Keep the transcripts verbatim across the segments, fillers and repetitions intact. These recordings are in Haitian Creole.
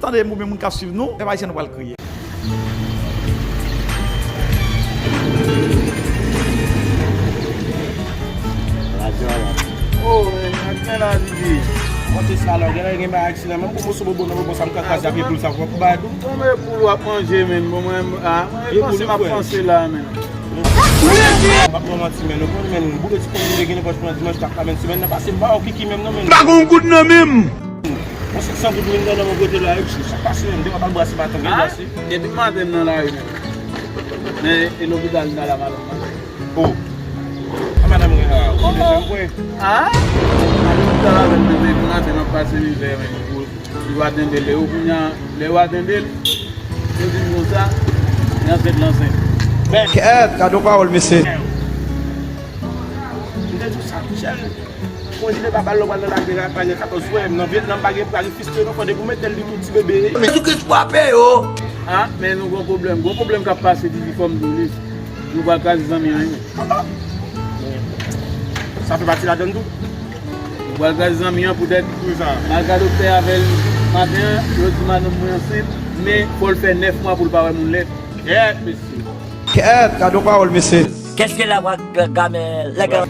Tande, oubyen moun k ap swiv nou, pèp ayisyen, nou pral kriye. Oh, men, ak men la, Didi. Kote sa la, gen, gen bay aksidan, menm pou moso bobo nan bobo, sa m ka kraze ak epoul sa, fò pou bay tou. Bon, men epoul w ap manje, men, bon, mwen, ah, mwen panse m ap panse la, men. M ap pran manti, men, nou konnen, men, boule ti pon boule gen nenpòt pran dimanch, tak la, men, semèn nan pase, m pa wè kiki menm, non, men. M pa gon goud nan men m. Mwen se san goud mil nan nan mwen kote la, wi, sa pase menm, devan pa brase maten, gen brase. Depi maten m nan lari menm. Men e lopital m t al a madanm nan. Oh. A madanm gen la, ou te fè m kwè. Ah? Madanm m t al avè m depi maten m ap pase mizè menm. Pou yo atende l, e yo kounye a, lè yo atende l, yo di m konsa, li ansent, li ansent. Kèt, gade yon pawòl, mesye. M te di w sa, Michel. Konjile pa bal lè w pral nan lagè a, pa gen katòz frè. Nan Vyetnam, pa gen pral fiske non, fò depi w mete l li tou ti bebe. Men Jezikri frape yo. Ah, men nou gon pwoblèm. Gon pwoblèm k ap pase, Didi, fò m di w li. Nou pral kraze zanmi an, wi. Sa fè pati ladann tou. Nou pral kraze zanmi an poutèt. Poukisa? M al gade doktè avè l maten an, yo di madanm mwen ansent, men fò l fè nèf mwa pou l pa wè moun lèt. Kèt, mesye. Kèt, gade yon pawòl, mesye. Kèske la wa ga-, game, lè ga-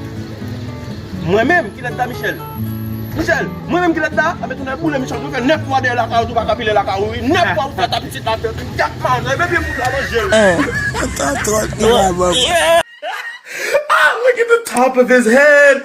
Mwen menm, kilès la, Michel? Michel, mwen menm, kilès la? Anben tounen boule, Michel, nou fè nèf mwa dèyè lakay ou, tou pa ka pile lakay ou, wi. Nèf mwa ou fè ta pitit la fè, tou gad manzè, men byen pou la manje l. Ata twòp nan la bòb. Ah, look at the top of his head.